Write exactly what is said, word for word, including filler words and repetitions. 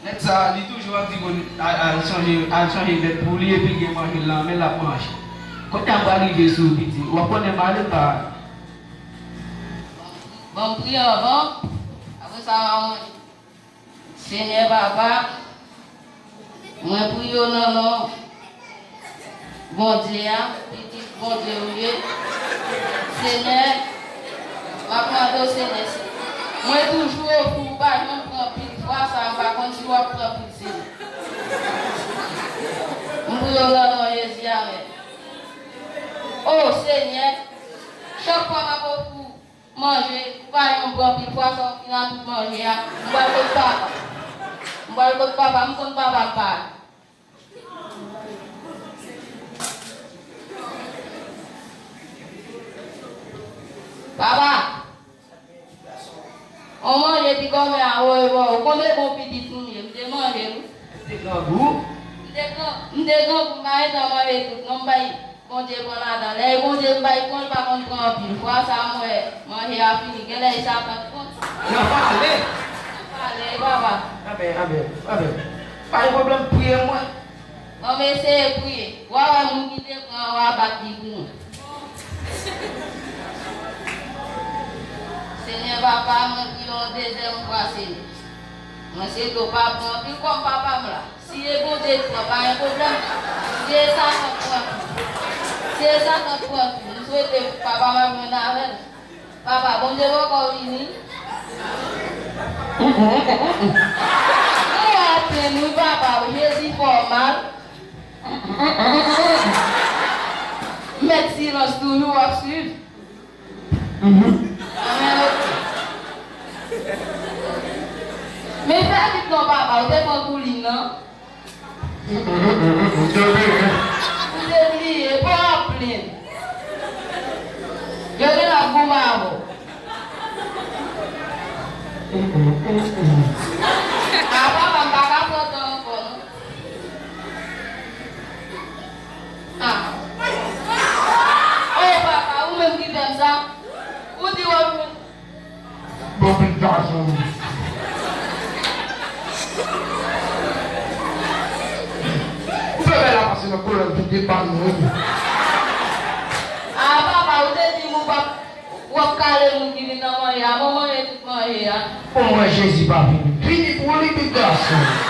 Nèg sa, li toujou ap di moun al, al chanje, al chanje vèt pou li, epi l gen manje l nan men l, l ap manje. Kounye a m pral rive sou ou, piti. W ap konnen m ale m pa ale. Bon, m priye anvan, apre sa, m a manje. Senyè Papa, mwen priye w nan non Bondye a, pitit Bondye ou ye. Senyè, m ap mande w, Senyè, si mwen toujou ofri w, ou pa janm pran pil fwa sa, m pa konn si w ap pran pil, Senyè. M priye w nan non Jezi, amèn. O Senyè, chak fwa m ap ofri w manje, ou pa janm pran pil fwa sa, w fin a tout manje a. M pral kot papa. M pral kot papa, m konn papa m pa. Papa! On manje ti kòmè a, woy, woy, ou konn de bon pitit nou ye, m te manje, wi. Ou te grangou? M te gran, m te grangou, m pa gentan manje tout, non, m bay Bondye pran ladan. Lè e Bondye m bay pran, l pa konn pran anpil. Fwa sa, m wè manje a fini. Genlè e Satan k pran. Nan pale! Nan pale, papa. Amèn, amèn, amèn. Pa gen pwoblèm, priye mwen. Bon, m eseye priye. W a wè moun ki te pran, w a bat li pou mwen. Senyè Papa, mwen priye yon dezyèm fwa, Senyè. Mwen swete w pa pran anpil kòm papa m la. Si e Bondye k pran, pa gen pwoblèm. Si e Satan k pran tou. Si e Satan k pran tou, m swete papa m ap jwenn avè l. Papa, Bondye poko vini. Ou wè w plenn wi papa, Jezi fè w mal. Mèt silans toujou, w ap swiv. Amèn, oke. Men fè vit non papa, ou te pran koulin nan. Ou te bliye, pa w ap plenn. Yo genlè ap goumen avè w. A papa, m pa ka pran tan ankò non. Ah. Oh papa, ou menm ki fè m sa. Ou di w ap jwenn. Bon, pitit gason. Ou fè bèl la pase nan kolòn pou depann mwen. Ah papa, ou te di m ou p ap W ap kale moun ki vin nan manje a, bon manje tout manje a. Bon, mwen Jezi pa vini. Vini pou li, pitit gason.